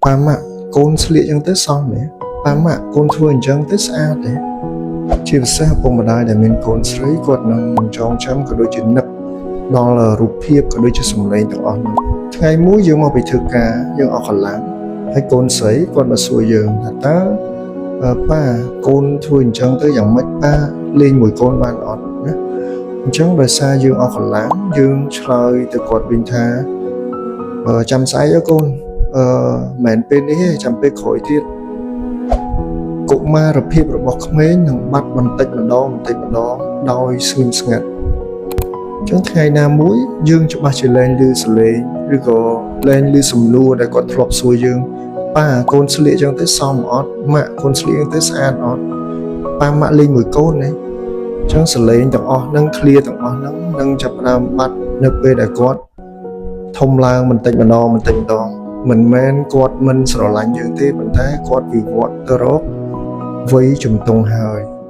ប៉ាម៉ាក់កូនស្លៀកចឹងទៅសមទេប៉ាម៉ាក់កូនធ្វើអញ្ចឹងទៅស្អាតទេជាពិសេសឪពុកម្ដាយដែលមានកូនស្រីគាត់នឹងចងចាំក៏ដូចជានឹកដល់រូបភាពក៏ដូចជាសម្លេងទាំងអស់នោះថ្ងៃមួយយើងមកពីធ្វើការយើងអស់កម្លាំងហើយកូនស្រីគាត់មកសួរយើងថាតើអឺប៉ាកូនធ្វើអញ្ចឹងទៅយ៉ាងម៉េចប៉ាលេងមួយកូនបានអត់ណាអញ្ចឹងដោយសារយើងអស់កម្លាំងយើងឆ្លើយទៅគាត់វិញថាអឺចាំស្អែកអើកូនអឺមិនមែនពេលនេះទេចាំពេលក្រោយទៀតកុមារភាពរបស់ក្មេងនឹងបាត់បន្តិចម្ដងបន្តិចម្ដងដោយស្ងៀមស្ងាត់អញ្ចឹងថ្ងៃណាមួយយើងច្បាស់ជាលែងឮសំឡេងឬក៏លែងឮសំណួរដែលគាត់ធ្លាប់សួរយើងប៉ាកូនស្លៀកចឹងទៅសមអត់ម៉ាក់កូនស្លៀកចឹងទៅស្អាតអត់ប៉ាម៉ាក់លេងមួយកូនណាអញ្ចឹងសំឡេងទាំងអស់ហ្នឹងឃ្លាទាំងអស់ហ្នឹងនឹងចាប់ផ្ដើមបាត់នៅពេលដែលគាត់ធំឡើងបន្តិចម្ដងបន្តិចម្ដងមិនមែនគាត់មិនស្រឡាញ់យើងទេប៉ុន្តែគាត់វិវត្តទៅរកវ័យជំទង់ហើយ។